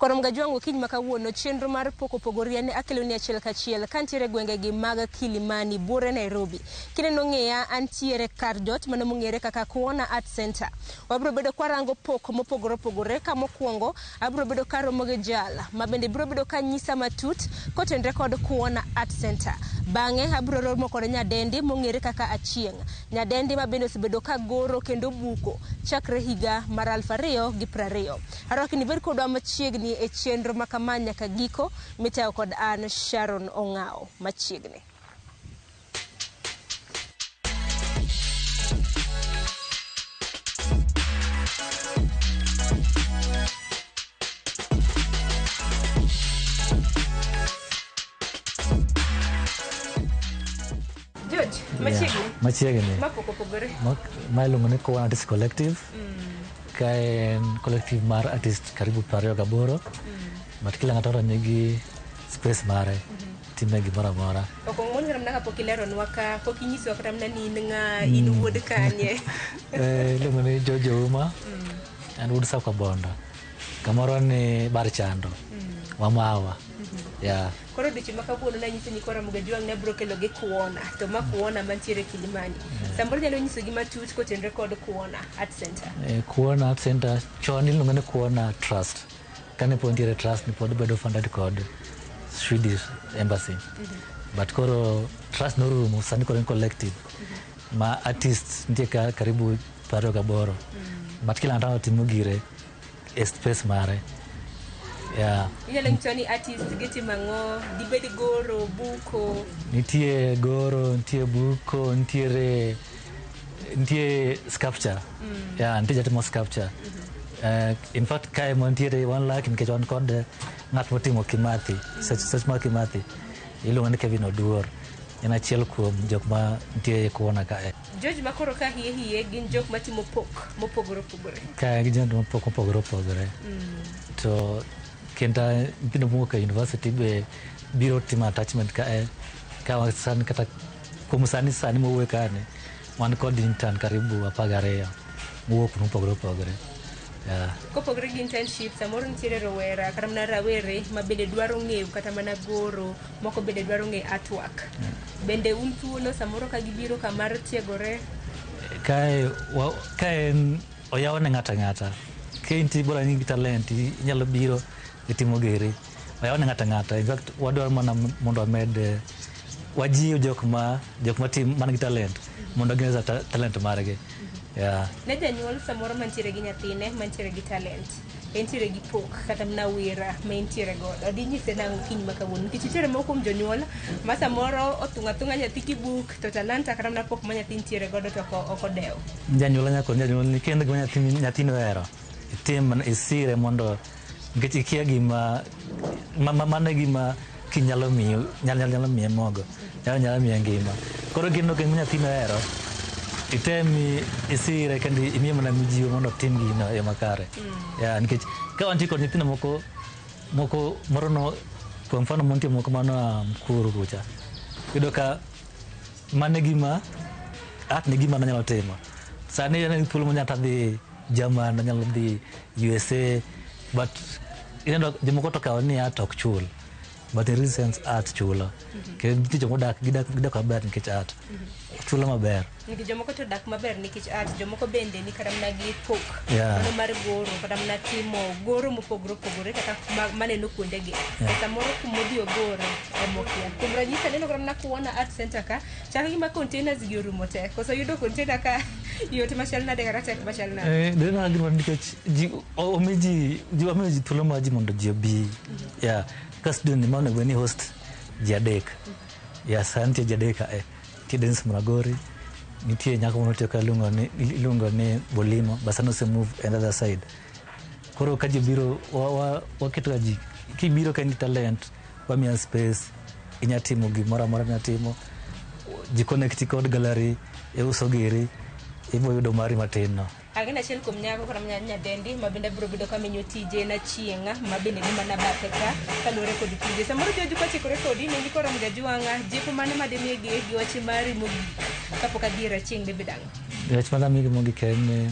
Nyakwar Mgajwang' okinyi ma kawuono chenro mar pok opogore ne akeloni achiel kachiel kantiere gwengegi mag Kilimani buore Nairobi. Kineno ng'eya antiere kar jot mano mong'ere kaka Kuona Art Center. Wabiro bedo kwarango pok mopogore opogore ka mokwongo abiro bedo karomo gi jal ma bende biro bedo ka nyisa matut kotenre kod Kuona Art Center. Bang'e abiro romo kod nyadendi mong'ere kaka Achieng'. Nyadendi ma bende osebedo ka goro kendo buko chakre higa mar 2020. Arwaki ni bed kodwa machiegni e chenro ma kama nyaka giko mitayo kod an Sharon Ong'ao machiegni. George, machiegni. Yeah, machiegni. Ma pok opogore. Ma iluongo ni Kowan Artist Collective. Ka en collective mar artist karibu 28. But kila ng'ato nigi space mare. Time gimoro amora. Ok ong'on kata mana kapok ileronwa ka pok inyisowa kata mana ni in ng'a, in wuod kanye. Iluongo ni George Ouma. An wuod Sakwa Bondo. Kamoro ni Bar Chando. Wamawa. Yeah. Koro odiochieng' ma kawuono nanyisi ni koro Mgajwang' ne biro kelo gi Kuona, to ma Kuona mantiere Kilimani. Samoro nyalo nyisogi matut kotenre kod Kuona Art Center. Kuona Art Center chon iluongo ni Kuona Trust. Kane pod nitiere trust ni pod bedo funded kod Swedish Embassy. But koro trust norumo sani koro en collective. Ma artists nitie ka karibu 28. But kila ng'ato timo gire e space mare. Yeah. Inyalo nyisowa ni artist gitimo ang'o, dibed goro, buko. Nitie goro, nitie buko, nitiere nitie sculpture. Yeah, nitie jatimo sculpture. In fact kae mantiere wan lucky nikech wan kod ng'at motimo Kimathi, sech mar Kimathi iluongo ni Kevin Oduor. En achiel kuom jok ma nitie e Kuona kae. George ma koro ka hie hie gin jok matimo pok mopogore opogore. Kae gin jok mopok mopogore opogore. To kendo nyithindo mowuok e university be biro timo attachment kae. Ka sani kata kuom sani sani mowuoyo kae wan kod intern karibu 12 mowuok kuonde mopogore opogore. Yeah. Kopogore gi internship, samoro nitiere rowera kata mana rawere ma bende dwaro ng'eyo kata mana goro, moko bende dwaro ng'eyo artwork. Bende un thuolo samoro ka gibiro kamar tiegore? Kae kae en oyaw ne ng'ato ang'ata. Ka intie bora in gi talent inyalo biro itimo giri. Oyaw ne ng'ato ang'ata. In fact wadwaro mana mondo wamed wajiw jok ma tim man gi talent mondo ginesa talent margi. Yeah. Ne janyuol samoro mantiere gi nyathine mantiere gi talent, entiere gi pok kata mana wira ma entiere godo. Dinyise nang'o kiny ma kawuono? Nikech nitiere moko kuom jonyuol ma samoro othung'o athung'a nyathi kibuk to talanta kata mana pok ma nyathi nitiere godo to ok odewo. Janyuol nyaka janyuol ni kendo gima nyathini ohero itim isire mondo nikech ikia gima mano e gima kinyalo miyo nyalo miye mogo nyalo miye ngima. Koro kineno gima nyathini ohero item isire kendo imiye mana mijiwo mondo otim gino e yo makare. Yeah, nikech ka wantie kod nyithindo moko moko moro no kwa mfano mantie moko manoa Mukuru kucha. Iyudo ka mano e gima art ne gima nonyalo timo. Sani en gi thuolo monyalo dhi German, onyalo dhi USA, but ineno jomoko to okawo ni art ok chul. But in real sense art chulo. Kendo nitie joma odak gidak maber nikech art. Chulo maber. Nikech jomoko to dak maber nikech art, jomoko bende ni kata mana gi pok. Yeah. Mano mar goro kata mana timo goro mopogore opogore kaka maneno kuondegi. Yeah. Samoro kumodhi ogoro emokia. Kuom ranyisi aneno kata mana Kuona Art Center ka, chal gima containers gi orumo te. Koso yudo container ka yot machal nade kata tek machal nade? Deno gima nikech ji omi ji wamiyo ji thuolo mar ji mondo ji obi. Yeah. Ka studio ni ma onego bed ni host ji adek. Yeah, sani nitie ji adek kae. Nitie Dennis Muragori, nitie nyako moro tiyo ka iluongo ni Bolimo, but sani ose move another side. Koro ka ji biro, waketo ga ji, kibiro ka in gi talent, wamiya space, inya timo gimoro amora minya timo, ji connect kod gallery, iuso giri, ibo yudo mari matin no. Ang'e achiel kuom nyako kata nyadendi ma bende biro bedo kamenyo tije na chieng' ma bende ni mana bathe ka kaluwore kod tije. Samoro George kochikore kodi ne ni koro Mgajwang'a jipo mane madimigi gi wach mari mogik kapok adhi ir Achieng' debed ang'o? Wach madamigi mogik en ni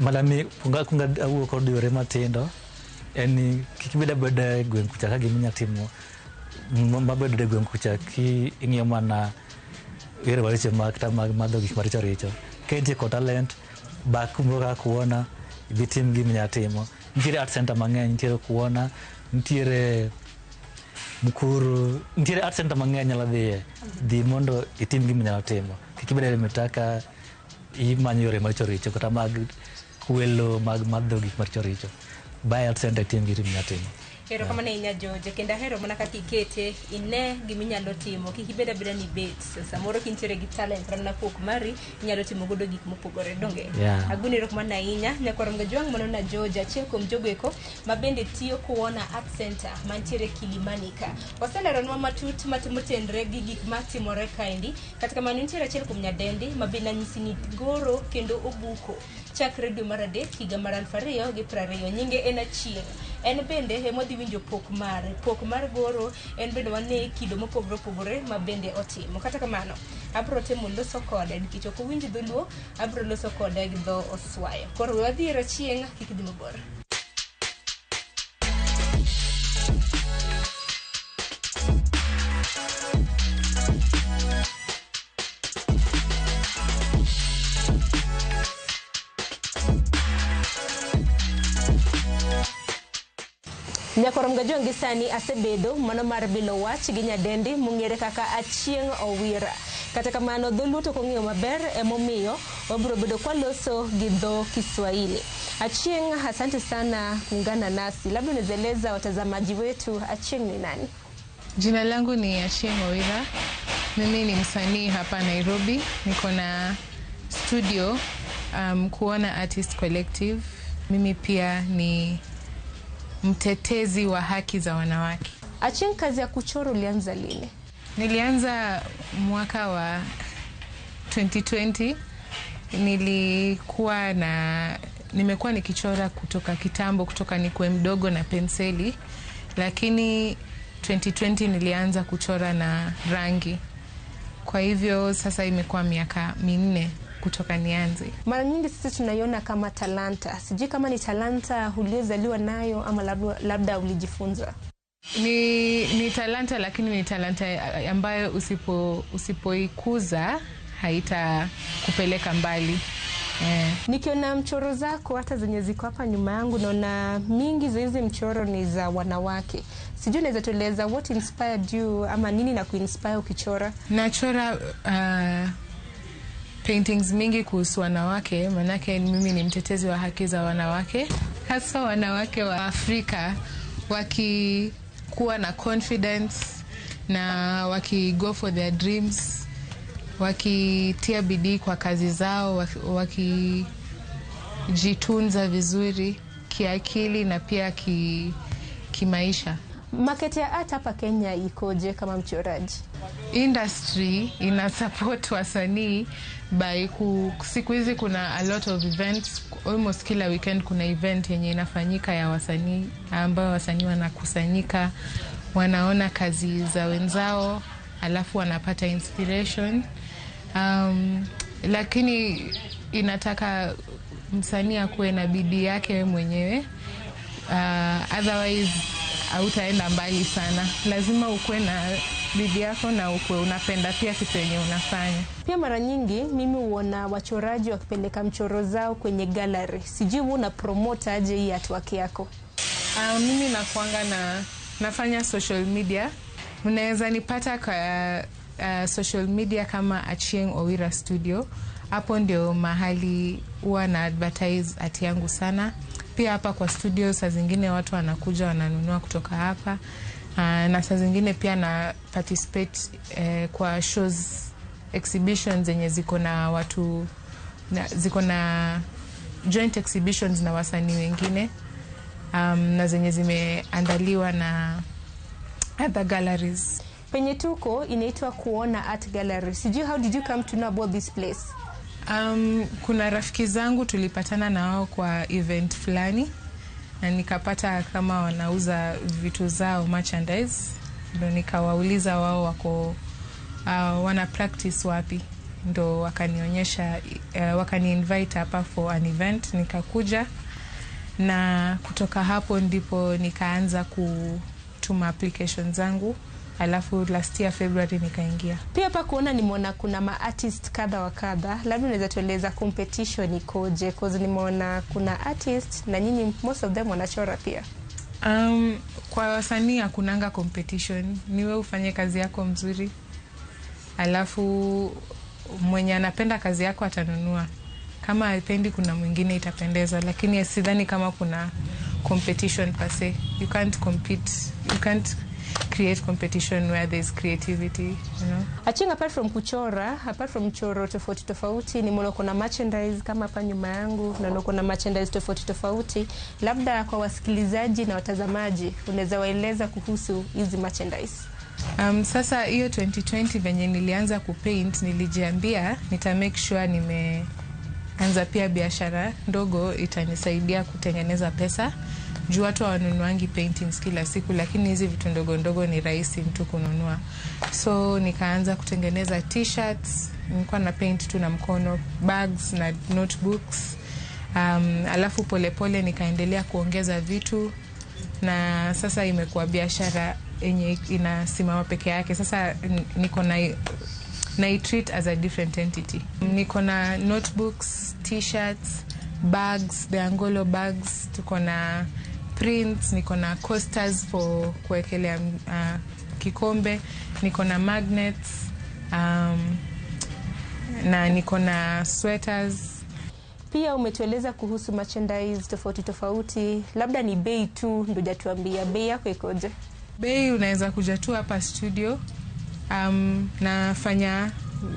madami kunga awuo kod yore matindo En ni kik ibed abeda e gweng' kucha ka gima inya timo mabedo e gweng' kucha ki ing'iyo mana yore maricho mag kata mag madho gik maricho richo. Ka intie kod talent, bak kumoro kaka Kuona, idhi tim gima inya timo. Nitiere art center mang'eny, nitiere Kuona, nitiere Mukuru, nitiere art center mang'eny nyalo dhiye. Dhi mondo itim gima inyalo timo. Kik ibed e mitaka imanyo yore maricho richo kata mag kwelo mag madho gik maricho richo. Buy art center itim gima inyalo timo. Erokamano ahinya George, kendo ahero mana kaka ikete ine giminyalo timo, kik ibed abeda ni ibet. Samoro kintiere gi talent kata mana pok mari, inyalo timo godo gik mopogore, donge? Yeah. Agoni erokamano ahinya, nyakwar Mgajwang' mano na George, achiel kuom jogo eko ma bende tiyo Kuona Art Center mantiere Kilimani ka. Oseleronwa matut motenre gi gik matimore kaendi, kata kamano nitiere achiel kuom nyadendi ma be nanyisi ni goro kendo obuko chakre dwe mar adek higa mar 2020. Nyinge en Achieng'. En bende ema wadhi winjo pok mare. Pok mar goro en bende wane kido mopogore opogore ma bende otimo. Kata kamano, abro temo loso kode nikech ok owinj dholuo, abro loso kode gi dho Oswayo. Koro we wadhi ir Achieng', kik idhi mabor. Nyakwar Mgajwang' gi sani asebedo mano mar bilo wach gi nyadendi mong'ere kaka Achieng' Owira. Kata kamano dholuo to ok ong'eyo maber emomiyo wabiro bedo kwaloso gi dho Kiswahili. Achieng', asante sana kuungana nasi. Labda unaweza eleza watazamaji wetu Achieng' ni nani? Jina langu ni Achieng' Owira. Mimi ni msanii hapa Nairobi. Niko na studio Kuona Artist Collective. Mimi pia ni mtetezi wa haki za wanawake. Achieng', kazi ya kuchora ulianza lini? Nilianza mwaka wa 2020. Nimekuwa nikichora kutoka kitambo, kutoka nikuwe mdogo na penseli, lakini 2020 nilianza kuchora na rangi. Kwa hivyo sasa imekuwa miaka 4 kutoka nianze. Mara nyingi sisi tunaiona kama talanta. Sijui kama ni talanta uliozaliwa nayo ama labda ulijifunza. Ni talanta, lakini ni talanta ambayo usipoikuza haitakupeleka mbali. Nikiona mchoro zako hata zenye ziko hapa nyuma yangu, naona mingi za hizi mchoro ni za wanawake. Sijui unaweza tueleza what inspired you ama nini na kuinspire ukichora? Nachora paintings mingi kuhusu wanawake, manake mimi ni mtetezi wa haki za wanawake, hasa wanawake wa Afrika wakikuwa na confidence na waki go for their dreams, wakitia bidii kwa kazi zao, wakijitunza vizuri kiakili na pia kimaisha. Market ya art hapa Kenya ikoje kama mchoraji? Industry ina support wasanii by siku hizi kuna a lot of events, almost kila weekend kuna event yenye inafanyika ya wasanii, ambayo wasanii wanakusanyika, wanaona kazi za wenzao, alafu wanapata inspiration. Lakini inataka msanii akuwe na bidii yake mwenyewe. Otherwise hautaenda mbali sana. Lazima ukuwe na bidii yako na ukuwe unapenda pia kitu yenye unafanya. Pia mara nyingi mimi huona wachoraji wakipeleka mchoro zao kwenye gallery. Sijui wewe una promote aje hii artwork yako? Mimi nakuanga na nafanya social media. Mnaweza nipata kwa social media kama Achieng' Owira Studio. Hapo ndio mahali huwa na advertise art yangu sana. Pia hapa kwa studio saa zingine watu wanakuja wananunua kutoka hapa. Na saa zingine pia na participate kwa shows, exhibitions zenye ziko na watu na, ziko na joint exhibitions na wasanii wengine, na zenye zimeandaliwa na other galleries. Penye tuko inaitwa Kuona Art Gallery. Sijui how did you come to know about this place? Kuna rafiki zangu tulipatana na wao kwa event fulani na nikapata kama wanauza vitu zao merchandise, ndo nikawauliza wao wako wana practice wapi, ndo wakanionyesha, wakani invite hapa for an event, nikakuja Na kutoka hapo ndipo nikaanza kutuma application zangu, alafu last year February nikaingia. Pia hapa kuona nimeona kuna maartist kadha wa kadha, labda unaweza tueleza competition ikoje? Cause nimeona kuna artist na nyinyi most of them wanachora pia. Kwa wasanii hakunanga competition, niwe ufanye kazi yako mzuri, alafu mwenye anapenda kazi yako atanunua. Kama hapendi, kuna mwingine itapendeza, lakini sidhani kama kuna competition per se. You can't compete, you can't create competition where there's creativity. Achieng, apart from kuchora, apart from mchoro tofauti tofauti, nimeona kuna merchandise kama hapa nyuma yangu, naona kuna merchandise tofauti tofauti. Labda kwa wasikilizaji na watazamaji, unaweza waeleza kuhusu hizi merchandise? Sasa hiyo 2020 venye nilianza kupaint, nilijiambia nita make sure nimeanza pia biashara ndogo itanisaidia kutengeneza pesa, juu watu hawanunuangi paintings kila siku, lakini hizi vitu ndogo ndogo ni rahisi mtu kununua. So nikaanza kutengeneza t-shirts, nilikuwa na paint tu na mkono, bags na notebooks. Alafu polepole nikaendelea kuongeza vitu na sasa imekuwa biashara yenye inasimama peke yake. Sasa niko na treat as a different entity. Niko na notebooks, t-shirts, bags, the Angolo bags, tuko na prints, niko na coasters for kuwekelea kikombe, niko na magnets, na niko na sweaters. Pia umetueleza kuhusu merchandise tofauti tofauti, labda ni bei tu ndio hujatuambia bei yako ikoje? Bei unaweza kuja tu hapa studio. Nafanya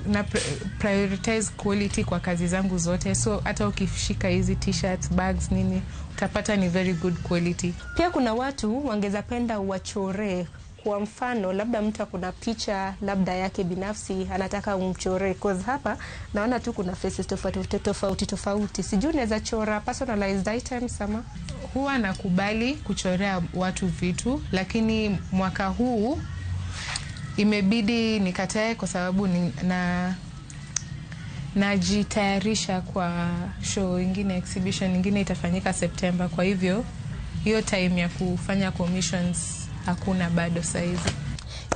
na prioritize quality kwa kazi zangu zote, so hata ukishika hizi t-shirts, bags, nini, utapata ni very good quality. Pia kuna watu wangeza penda wachoree. Kwa mfano, labda mtu akuna picha labda yake binafsi anataka umchoree. Cause hapa naona tu kuna faces tofauti tofauti tofauti. Sijui unaweza chora personalized items ama? Huwa nakubali kuchorea watu vitu, lakini mwaka huu imebidi nikatae kwa sababu najitayarisha kwa show ingine, exhibition ingine itafanyika September. Kwa hivyo hiyo time ya kufanya commissions hakuna bado saizi.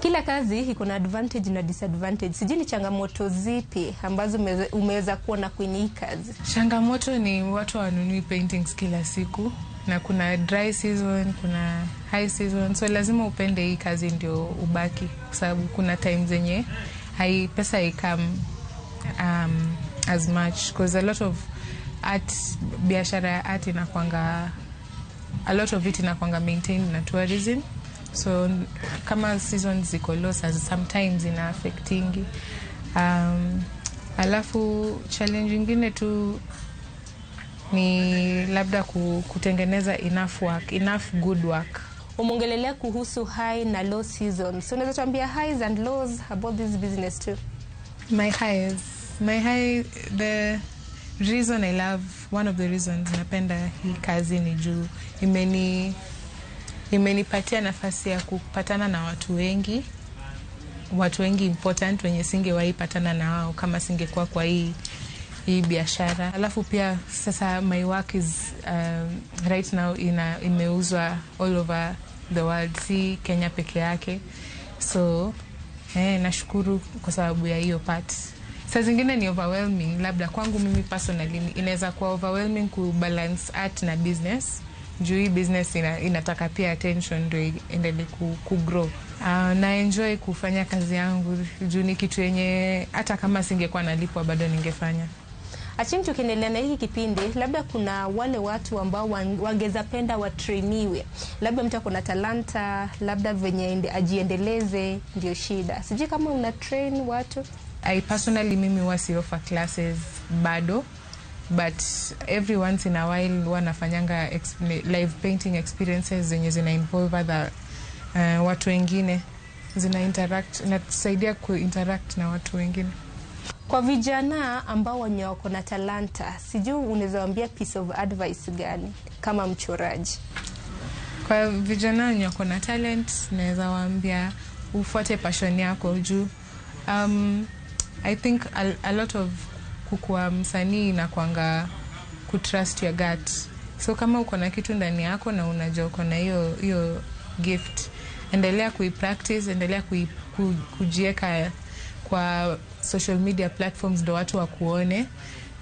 Kila kazi iko na advantage na disadvantage. Sijui ni changamoto zipi ambazo umeweza kuona kwenye hii kazi? Changamoto ni watu hawanunui paintings kila siku, na kuna dry season, kuna high season, so lazima upende hii kazi ndio ubaki, kwa sababu kuna time zenye pesa haikam as much, because a lot of art, biashara ya art inakwanga, a lot of it inakwanga maintained na tourism, so kama seasons ziko low, sometimes ina affectingi. Alafu challenge ingine tu ni labda kutengeneza enough work, enough good work. Umeongelelea kuhusu high na low season, so unaweza tuambia highs and lows about this business too? My highs, my high, the reason I love, one of the reasons napenda hii kazi ni juu imenipatia nafasi ya kupatana na watu wengi, watu wengi important wenye singewahi patana na wao kama singekuwa kwa hii biashara. Alafu pia sasa my work is right now imeuzwa all over the world, si Kenya peke yake. So nashukuru kwa sababu ya hiyo part. Saa zingine ni overwhelming, labda kwangu mimi personally inaweza kuwa overwhelming kubalance art na business, juu hii business inataka pia attention ndio iendelee ku grow. Na enjoy kufanya kazi yangu juu ni kitu yenye hata kama singekuwa nalipwa bado ningefanya. Achieng, tukiendelea na hiki kipindi, labda kuna wale watu ambao wangeza penda watrainiwe, labda mtu ako na talanta, labda venye ajiendeleze ndio shida. Sijui kama una train watu? I personally, mimi huwa si offer classes bado, but every once in a while huwa nafanyanga live painting experiences zenye zina involve other watu wengine, zina interact, natusaidia kuinteract na watu wengine. Kwa vijana ambao wenye wako na talanta, sijui unaweza waambia piece of advice gani kama mchoraji? Kwa vijana wenye wako na talent, naweza waambia ufuate passion yako, juu I think a lot of kukuwa msanii inakwanga kutrust your gut. So kama uko na kitu ndani yako na unajua uko na hiyo hiyo gift, endelea kuipractice, endelea kujieka kwa social media platforms ndo watu wakuone,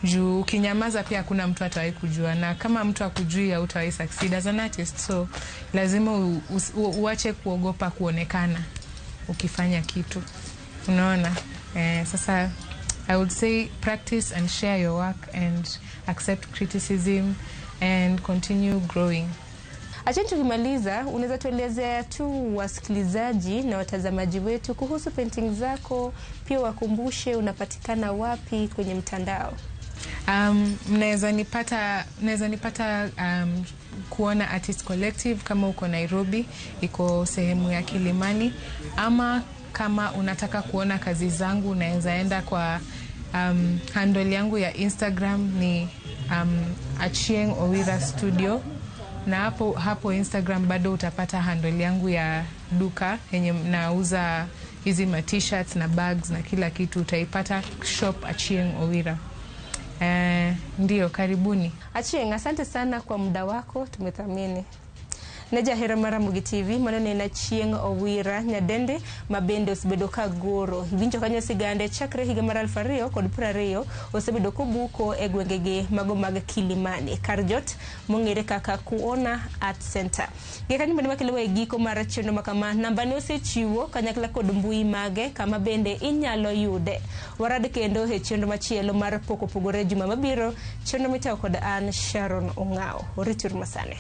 juu ukinyamaza pia hakuna mtu atawahi kujua, na kama mtu akujui hautawahi succeed as an artist. So lazima uache kuogopa kuonekana ukifanya kitu, unaona. Sasa I would say practice and share your work and accept criticism and continue growing. Acheni tukimaliza, unaweza tuelezea tu wasikilizaji na watazamaji wetu kuhusu painting zako, pia wakumbushe unapatikana wapi kwenye mtandao. Mnaweza nipata Kuona Artist Collective kama uko Nairobi, iko sehemu ya Kilimani, ama kama unataka kuona kazi zangu unaweza enda kwa handle yangu ya Instagram ni Achieng Owira Studio, na hapo hapo Instagram bado utapata handle yangu ya duka yenye nauza hizi ma t-shirts na bags na kila kitu, utaipata shop Achieng Owira. Ndio, karibuni. Achieng, asante sana kwa muda wako, tumethamini. Ne jahera mar Ramogi TV, mano ne en Achieng Owira nyadende ma bende osebedo ka goro. Iwinjo kanyo sigande chakre higa mar 2020 osebedo kobuko e gwengegi mago mag Kilimani kar jot mong'ere kaka Kuona Art Center. Gi kanyo bende makelowa e giko mar chenro makama, namba ne osechiwo kanyakla kod mbui mage kama bende inyalo yude. Warad kendo e chenro machielo mar pok opogore juma mabiro, chenro mitayo kod an Sharon Ong'ao. Orituru masane.